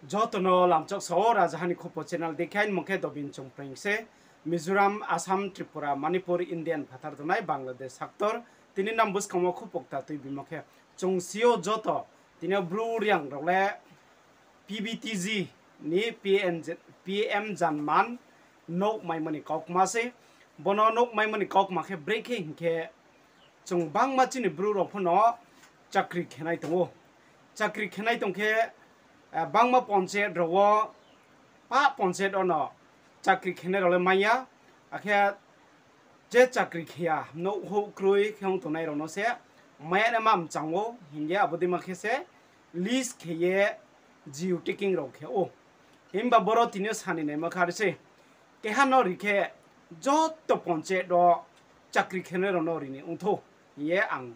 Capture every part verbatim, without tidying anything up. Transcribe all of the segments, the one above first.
Joto no lamchak sao, Rajaha ni Khupo channel dei khe, aini mung khe Dobin Chongpreng se. Mizoram, Assam, Tripura, Manipur, Indian phathar tongnai Bangladesh haktor. Tini nang buskang wo khupok ta tuibimo khe, chung si ou joto, tini yo Bru Reang rao le P V T G ni P M J-, P M Janman nouh maimo ni kaukma se. Bono nouh maimo ni kaukma khe brekhe hing khe, chung bangma chini Bru rao pho no chakri khenai tong ou. Chakri khenai tong khe, eh, bangma panchayat rao wo, pah panchayat wo no chakri khenai rao le mai ya, akhe je chakri khe ya, nouh houh kroi khe ong tongnai rao no se mai ya naima mchang ou, hing ye abo dei ma khe se list khe ye geo tagging rao khe ou. Himba boro tini yo sani naima kha ri se. Keha no ri khe joto panchayat wo chakri khenai rao no ri ni ongthou hing ye ang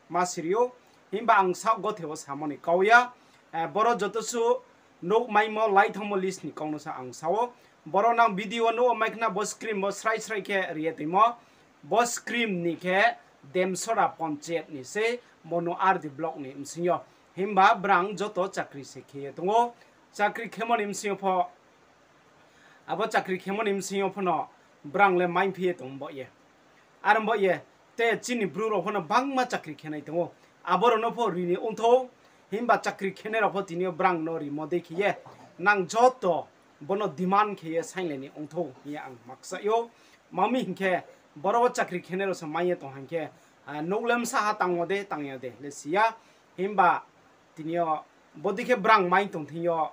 ma siri ou. Himba ang saoh gothe wo samo ni kau ya. Eh, boro joto suh nouh maimo laithangmo list ni kau no sa ang sa ou. Boro nang video wo nuh wo mai khna bo screen wo srai srai khe ri ye toimo. Bo screen ni khe Demsora panchayat ni se, Monu R D block ni bsing yo. Himba brang joto chakri se khe ye tong ou. Chakri khemo ni bsing yo pho, abo chakri khemo ni bsing yo pho no brang le maiphi ye tong bo ye. Are bo ye, te chini Bru rao pho no bangma chakri khenai tong ou. Abo rao no pho ri ni ongthou, himba chakri khenai rao pho tini yo brang no rimo dei khe ye, nang joto bono demand khe ye sainglai ni ongthou hing ye ang ma kchaih ou. Ma mi hing khe, boro wo chakri khenai rao se mai ye tong hing khe, ah, nouh le bsa ha tangmo de, tang ya de le si ya. Himba tini yo bodei khe brang mai tong thing yo,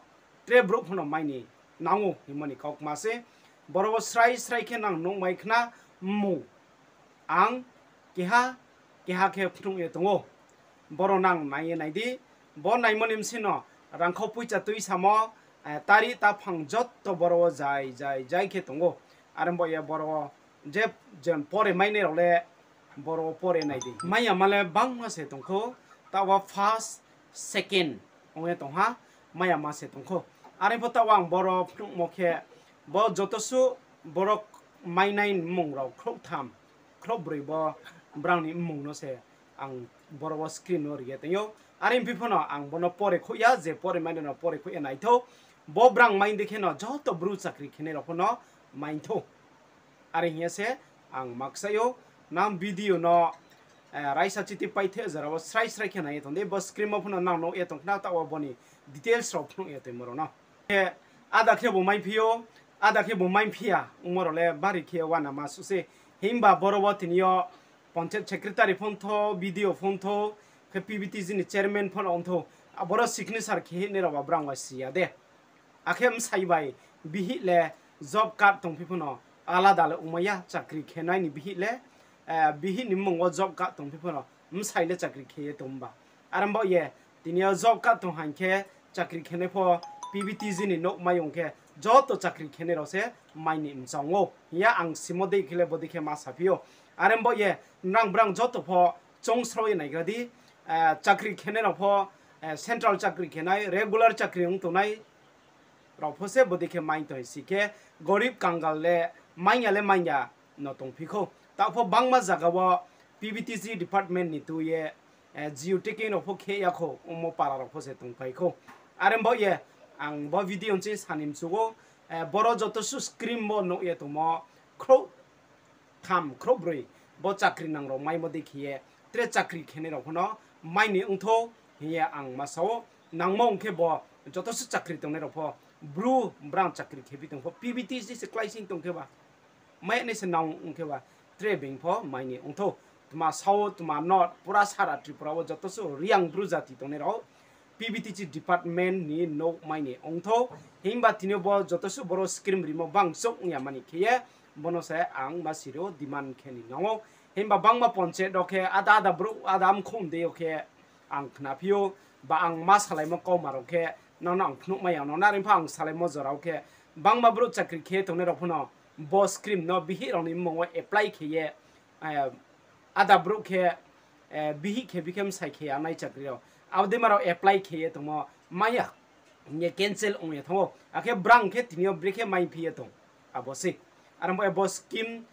tre brouh pho no mai ni nang ou hingmo ni kaukma se. Boro wo srai srai khe nang nuh mai khna mmung ang keha keha khe phnuh ye tong ou. Boro nang nai ye nai di. Bo naimo ni bsing no rangkhau poicha tuisamo, eh, tari taphang joto boro wo jai jai jai khe tong ou. Are bo ye boro wo je, je pore mainai rao le boro wo pore nai di. Mai yama le bangma se tongkhou, taoh wo first, second ong ye tong ha, mai yama se tongkhou. Are pho taoh wo ang boro phnuhmo khe, bo joto suh boro mainai mmung rao khrouhtham, khrouhbroi bo brang ni mmung no se ang boro wo screen no ri ye tong ou. Are phi pho no ang bono pore khouh ya, je pore mainai no pore khouh ye naithou. Bo brang mai di khe no joto Bru chakri khenai rao pho no maithou. Are hing ye se ang ma kchaih ou, nang video no, eh, raisa chiti paithe jora wo srai srai khe nai ye tong di, bo screen wo pho no nang nuh ye tong khna taoh wo boni details rao phnuh ye tongmo rao no. Khe ada khe bo maiphi ou, ada khe bo maiphi ya ongmo rao le bari khe uanama suh se. Himba boro wo tini yo panchayat secretary pho ongthou, B D O pho ongthou, khe P V T G ni chairman pho no ongthou. Aboro signature khe hinai rao ba brang wa si ya de. Akhe bsai bai bihih le job card tongphi pho no alada le ongmai ya, chakri khenai ni bihih le, eh, bihih ni mmung wo job card tongphi pho no bsai le chakri khe ye tong ba. Are bo ye, tini yo job card tong hing khe chakri khenai pho P V T G ni nouh mai ong khe joto chakri khenai rao se mai ni mchang ou hing ye ang simo dei khe le bodei khe ma saphi ou. Are bo ye, nang brang joto pho choungsrao ye naigra di, eh, chakri khenai rao pho, eh, central chakri khenai, regular chakri ong tongnai rao pho se bodei khe mai tong si khe, gorib kangal le mai ya le mai ya no tongphi khou. Taoh pho bangma zaga wo P V T G department ni tui ye, eh, geo tagging rao pho khe ya khou, ongmo para rao pho se tongpai khou. Are bo ye, ang bo video nching sani mchu ou, eh, boro joto suh screen wo nuh ye tongmo, khrouh tham khrouhbroi bo chakri nang rao maimo dei khe ye, tre chakri khenai rao pho no mai ni ongthou hing ye ang ma sa ou. Nangmo ong khe bo joto suh chakri tongnai rao pho, Bru brang chakri khephi tong pho, P V T G se kláising tong khe ba, mai nai se nang ong khe ba, tre being pho mai ni ongthou. Tma sa ou, tma no, pura sara Tripura wo joto suh Reang Bru jati tongnai rao P V T G department ni nouh mai ni ongthou. Himba tini yo bo joto suh boro screen rimo bang chouh ong ya mani khe ye, bono se ang ma siri ou, demand khe ni nang ou. Himba bangma panchayat rao khe ada ada brouh ada mkhong dei yo khe ang khnaphi ou, ba ang ma salaimo kauma rao khe nang no ang phnuhmai ya no, nare pho ang salaimo jora wo khe bangma brouh chakri khe tongnai rao pho no bo scheme no bihih rao ni mmung wo apply khe ye, eh, ada brouh khe, eh, bihih khe bikhe bsai khe ya nai chakri rao. Abo dei ma rao apply khe ye tongmo mai ya, hing ye cancel ong ye thanng ou. Akhe brang khe tini yo brekhe maiphi ye tong, abo sei. Are bo, eh, bo scheme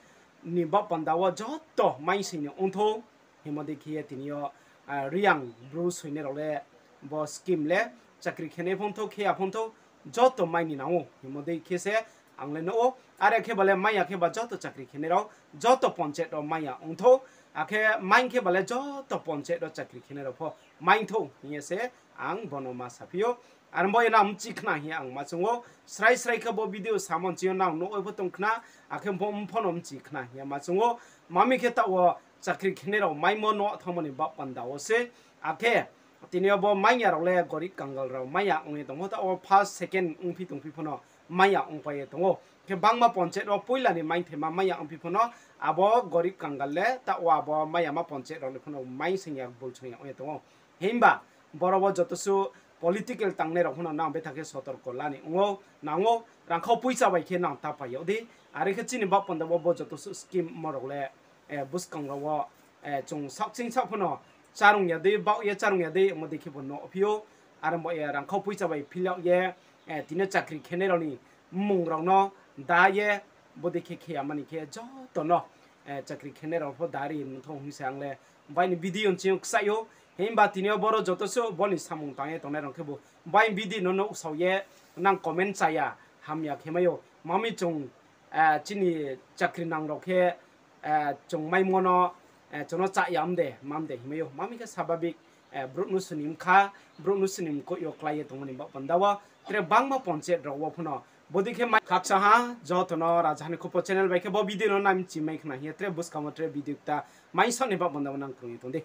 ni baoh panda wo joto mai sing ni ongthou, hingmo dei khe ye tini yo, ah, Reang Bru soinai rao le bo scheme le chakri khenai phongthou, khe ya phongthou, joto mai ni nang ou hingmo dei khe se ang le nuh ou. Are khe ba le mai ya khe ba joto chakri khenai rao joto panchayat rao mai ya ong thou. Akhe mai khe ba le joto panchayat rao chakri khenai rao pho mai thou hing ye se ang bo no ma saphi ou. Are bo ye nang mchi khna hing ye ang ma choung ou. Srai srai khe bo video samo nching yo nang nuh oi pho tong khna, akhe bo mpho no mchi khna hing ye ma choung ou. Ma mi khe taoh wo chakri khenai rao maimo no thanngmo ni baoh panda wo se. Akhe tini yo bo mai ya rao le gorib kangal rao mai ya ong ye tong ou, taoh wo first, second ongphi tongphi pho no mai ya ongpai ye tong ou. Khe bangma panchayat wo poila ni maingthaima mai ya ongphi pho no, abo gorib kangal le taoh wo abo mai yama panchayat rao le pho no mai sing ya, bul sing ya ong ye tong ou. Himba boro wo joto suh political tangnai rao pho no nang betha khe sotorko la ni ong ou, nang ou, rangkhau poicha bai khe nang ta pai yag di. Are khe chini baoh panda wo bo joto suh scheme mo rao le, buskang rao wo, chung saohkching saoh pho no charung ya dei, baoh ye charung ya dei, omo dei khe bo nuh phi ou. Are bo ye rangkhau poicha bai fill up ye, tini chakri khenai rao ni mmung rao no da ye, bodei khe khe ya mani khe joto no chakri khenai rao pho da ri mthou hing se ang le bai ni video nching yo kchaih ou. Himba tini yo boro joto suh bo ni samung tang ye tongnai rao khebu bai video no nuhsao ye nang comment cha ya, hamya khe mai ou. Ma mi chung chini chakri nang rao khe chung maimo no chung no cha ya mde, ma mde hingmai ou. Ma mi khe sababik, brouh no sini mkha, brouh no sini mkoih yo klái ye tongmo ni baoh panda wo tre bangma panchayat rao wo pho no bodei khe mai khakchang ha. Joto no Rajaha ni Khupo channel bai khe bo video no nai mchi mai khna hing ye tre buskang wo tre video kta mai saoh ni baoh panda wo nang krung ye tong di.